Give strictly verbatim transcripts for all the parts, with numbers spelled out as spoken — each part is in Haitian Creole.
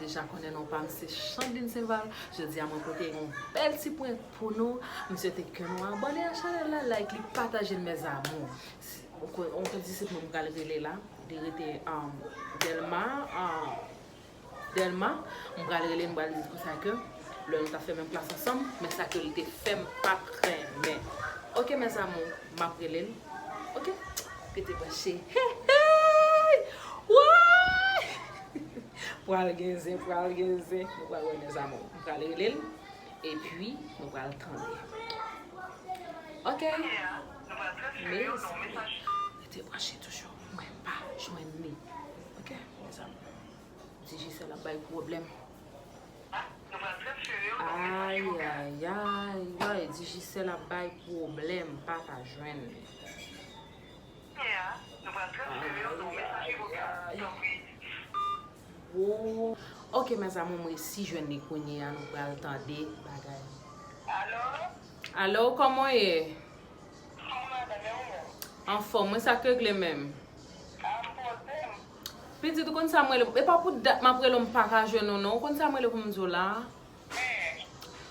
Deja konnen non pa m se Chandine Saint-Val. Jodi a mwen pote yon bèl ti prank pou nou. M swete ke nou abòne a chanèl la, like li, pataje l, mes amours. Si, ou kon, ou konn disip mwen m pral rele la. Li rete um, Delma. Um, Delma, m pral rele l, m pral di l konsa ke lè nou t ap fè menm klas ansanm, men sa ke li te fè m pa t renmen. Ok, mes amours, m ap rele l. Ok? Rete branche. Hey, hey! Woy! Pral gen zen, pral gen zen. Nou pral wè, mes amours. M pral rele l, epi nou pral tande. Ok? Mes amours, rete branche toujou. Mwen pa jwenn li. Ok, mes amours. Digicel ap bay pwoblèm. Ay, ay, ay, ay, Digicel ap bay pwoblèm, pa ka jwenn li. Ay, ay, ay. Wo. Ok, mes amours, m resi jwenn li kounye a, nou pral tande bagay. Alo, kòman w ye? Anfòm, mwen sa k regle menm. Pitit, ou konn sa m rele, e pa pou dat m ap rele w m pa ka jwenn ou non. Ou konn sa m rele pou m di w la?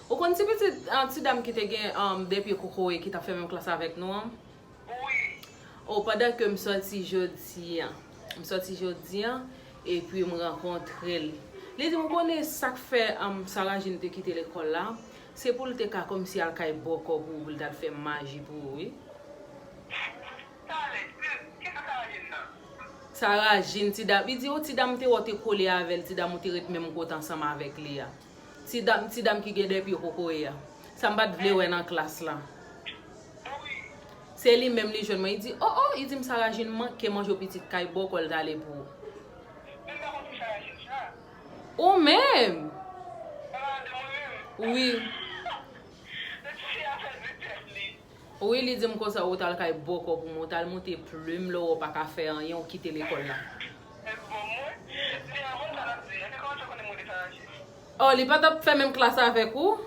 Ou konn ti pitit, ah, ti dam ki te gen um, de pye kokoye ki t ap fè menm klas avèk nou an? Oh, pandan ke m sòti jodi an, m sòti jodi an, epi m rankontre l. Li di m, ou konnen sa k fè um, Sarajin te kite lekòl la? Se pou l te ka kòmsi al kay bòkò pou ou, pou l t al fè maji pou ou, wi. Sarajin, ti dam, li di, o, ti dam te wè w te kole avè l, ti dam ou te ret menm kote ansanm avèk li a. Ti dam, ti dam ki gen de pye kokoye a. Sa m pa t vle wè nan klas la. Se li menm li jwenn mwen, li di, o, o, li di m Sarajin manke manje w pitit kay bòkò l t ale pou ou. Ou menm? Wi. Wi, li di m konsa, ou t al kay bòkò pou mwen, ou t al moute plim, lè w pa ka fè anyen, ou kite lekòl la. Oh, li pa t ap fè menm klas avèk ou?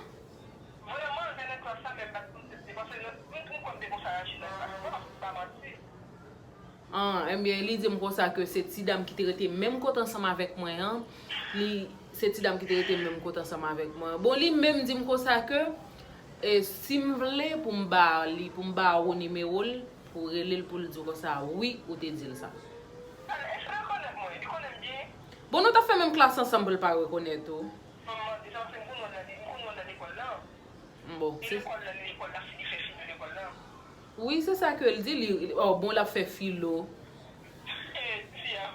Ah, ebyen, li di m konsa ke se ti dam ki te rete menm kote ansanm avèk mwen an, li, se ti dam ki te rete menm kote ansanm avèk mwen an. Bon, li menm di m konsa ke, e, si m vle pou m ba li, pou m ba ou nimewo l, pou w rele l pou l di w konsa, wi, ou te di l sa. Bon, nou t ap fè menm klas ansanm pou l pa rekonèt ou. Bon, se Wi, se sa ke l di, li, oh, bon, l ap fè filo. Ti a,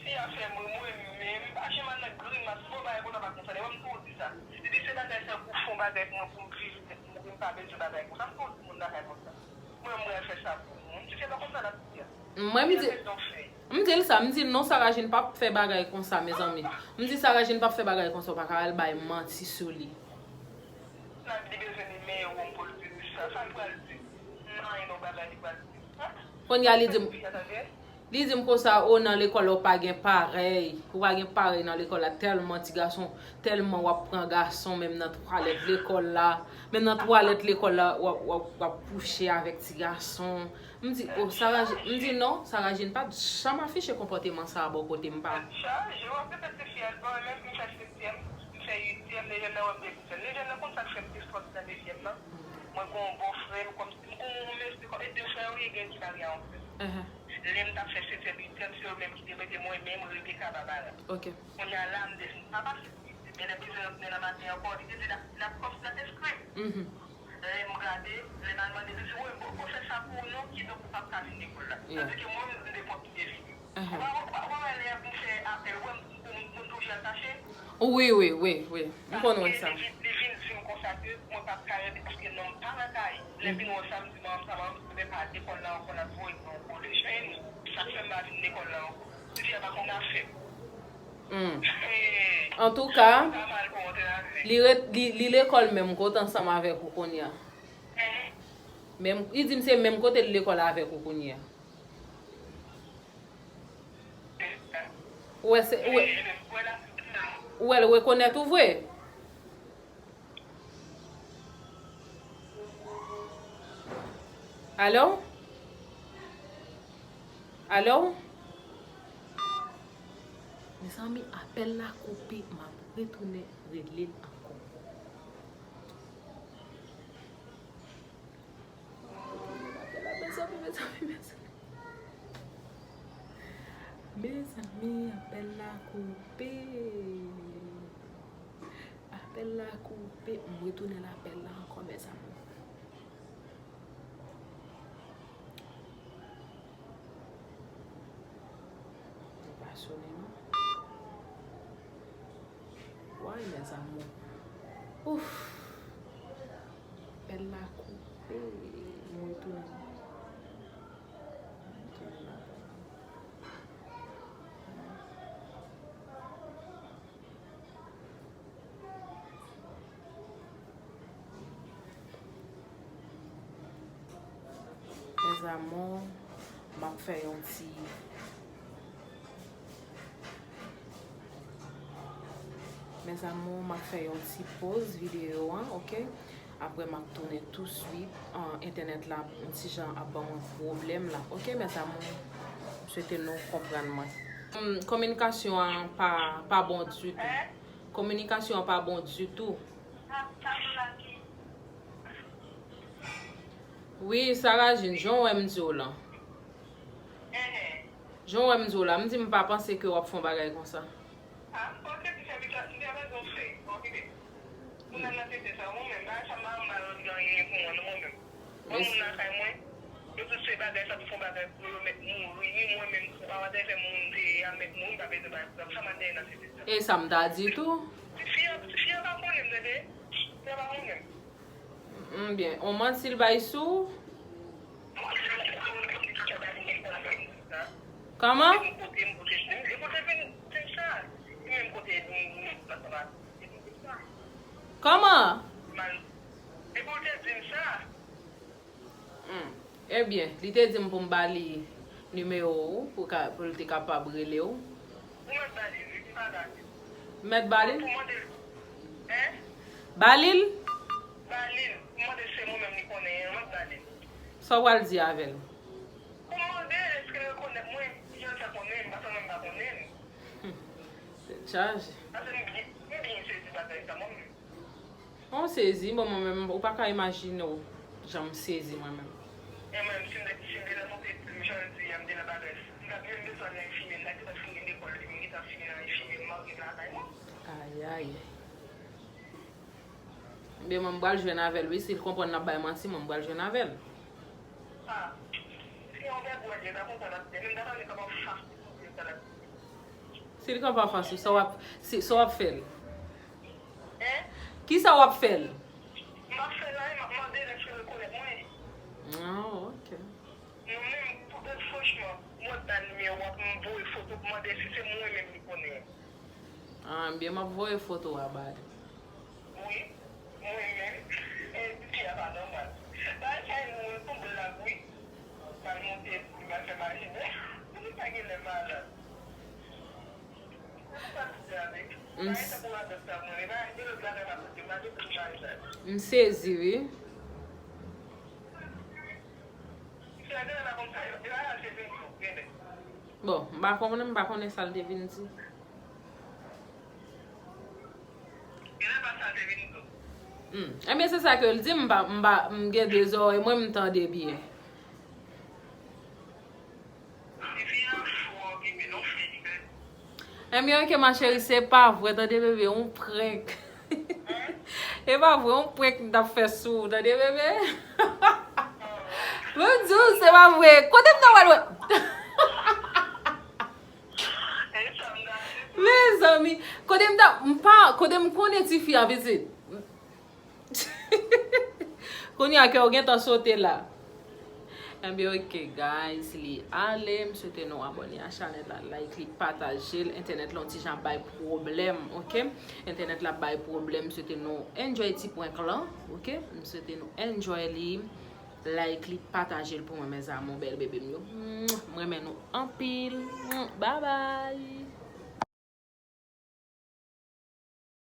ti a fè mwen, mwen menm, m pa janm al nan grimas, bon, bagay konsa pa konsène mwen, m toujou di sa. Li di se bagay sa pou fon bagay pou mwen, pou m viv, pou m pa bezwen bagay konsa, m toujou di moun bagay konsa. Mwen, m pral fè sa pou ou. M di se pa konsa l ap di a. Mwen, m di, m di l sa, m di non, Sarajin p ap fè bagay konsa, mezanmi. M di Sarajin p ap fè bagay konsa, ou pa ka al bay manti sou li. L ap di bezwen nimewo m pou l di sa. Sa l pral di? M anyen nan bagay li pral di. Kounye a li di m, li di m konsa, o, nan lekòl la ou pa gen parèy. Ou pa gen parèy nan lekòl la, tèlman ti gason, tèlman w ap pran gason, menm nan twalèt lekòl la, menm nan twalèt lekòl la, w ap, w ap, w ap kouche avèk ti gason. M di, o, Sarajin, m di non, Sarajin pa t janm afiche konpòteman sa a bò kote m pa. Sa, je w ap repete fi a, l pa wè menm m fè setyèm, m fè uityèm, le jèn nan wè m depi sèl. Le jèn nan konn sa k fè m te sòti nan dezyèm nan. Mwen gen yon bon frè m, kòmsi m gen yon mesye, kòm e de frè yo ye, gen ki marye a yon frè m. Lè m t ap fè setyèm, uityèm, se yo menm ki te mete mwen, men m, Rebecca, Barbara. Kounye a la, m desann. Papa, se Men lè bezwen retounen nan maten ankò, li te di l ap, l ap kòmsi l ap eskri m. Lè m gade, lè m al mande, li di, wi, m poko fè sa pou ou non, kidonk ou p ap ka vin lekòl la. Tandike mwen, m te kontinye vini. Ou pa, ou pa, ou pa wè lè m fè apèl, ou wè m, m, m, m toujou al kache? Wi, wi, wi, wi. M konn wè sa. Paske li vin, li vin di m konsa ke mwen p ap ka rete paske non m pa nan kay. Lè m vin wè sa, m di manman m sa, manman m di, men pa lekòl la ankò, l ap voye m nan yon kolèj. Men sa k fè m pa vin lekòl la ankò. Li di, a pa konn afè m. Hmm. Antouka, li ret, li, li lekòl menm kote ansanm avèk ou kounye a. Menm, li di m se menm kote l lekòl avèk ou kounye a. Ou wè se, ou wè, ou wè l rekonèt ou vre? Alo? Alo? Mezanmi, apèl la koupe, m ap retounen rele l ankò. Retounen apèl la, mezanmi, mezanmi, mezanmi. Mezanmi, apèl la koupe. Apèl la koupe, m retounen l apèl la ankò, mezanmi. Li pa sone non. Way, mes amours. Ouf. Apèl la koupe. Mwen tounen. Mwen tounen la. Mes amours, m ap fè yon ti, mes amours, m ap fè yon ti poz videyo an, oke? Apre, m ap tounen touswit. An, entènèt la, yon ti jan ap ban mwen pwoblèm la, oke, mes amours? M swete nou konprann mwen. Hmm, kominikasyon an pa, pa bon ditou. Kominikasyon an pa bon ditou. Wi, Sarajin, jan w wè m di w lan. Jan w wè m di w la, m di m pa panse ke w ap fè yon bagay konsa. Moun nan nan tete sa, mwen menm, bagay sa pa mal nan anyen pou mwen, non, mwen menm. Mwen, moun lakay mwen, yo tout se bagay sa, pou fè bagay pou yo mèt mouri, ni mwen menm, pou pa wè fè moun te a mèt mouri, m pa bezwen bagay pou sa, sa pa dèyè nan tete sa. E sa m ta di tou. Tifi a, tifi a pa konnen m, tande. Tifi a pa konnen m. Ebyen, on manti l bay sou. Kòman? Kòman? Hmm. Ebyen, li te di m pou m ba li nimewo w pou ka, pou l te kapab rele w. Ou mèt ba li, wi, m pa la. Mèt ba li? Pou mande l. Hein? Ba li l? Ba li l. Pou mande l se mwen menm li konnen an, mèt ba li l. Sa w pral di avè l? Pou mande l èske l rekonèt mwen, jan l fè konnen m, paske mwen m pa konnen l. Hmm. Tèt chaje. Paske m byen, m byen sezi bagay sa, mwen menm. Ou sezi, bon, mwen menm, ou pa ka imajine w jan m sezi mwen menm. E mwen menm, si m te, si m te nan monte plim, jan l di a, m te nan bagay, m t ap menm bezwen al nan enfimyè, m t ap gentan fini lekòl, epi m gentan fini nan enfimyè, m marye lakay mwen. Ayayay. Ebyen, mwen, m pral jwenn avè l, wi, si l konprann n ap bay manti, mwen, m pral jwenn avè l. Ah, se yon bèl bwè, e pa konsa l ap fè, menm ta pale kòman fas li konprann sa l ap di. Si l kanpe anfas ou, sa w ap, si, sa w ap fè l? Hein? Kisa w ap fè l? M ap fè l anyen, m ap mande l èske l rekonèt mwen. Ah, ok. Mwen menm, pou, franchman, mwen ba l nimewo a pou m voye foto pou mande si se mwen menm li konnen. Ah, byen, m ap voye foto a ba li. Wi, mwen menm, e, fi a pa nòmal. Bagay sa e moun tou blag, wi. Pral monte, li pral fè maji, men li pa gen lè malad. M s-, m sezi, wi. Bon, m pa konnen, m pa konnen sa l te vin di. Hmm. Ebyen, se sa ke l di, m pa, m pa, m gen de zòrèy mwen, m tande byen. Ebyen, ok, ma chérie, se pa vre, tande, bebe, yon prank. E pa vre, yon prank m t ap fè sou ou, tande, bebe. Mwen di w, se pa vre. Kote m ta wè l wè? Mezanmi, kote m ta, m pa, kote m konnen tifi a pitit. Kounye a kè w gentan sote la. Ebyen, ok, guys, li ale. M swete nou abòne a chanèl la, like li, pataje l. Entènèt la yon ti jan ap bay pwoblèm, ok? Entènèt la ap bay pwoblèm. M swete nou enjoy ti prank lan, ok? M swete nou enjoy li. Like li, pataje l pou mwen, mes amours, bèl bebe m yo. M renmen nou anpil. Bye bye.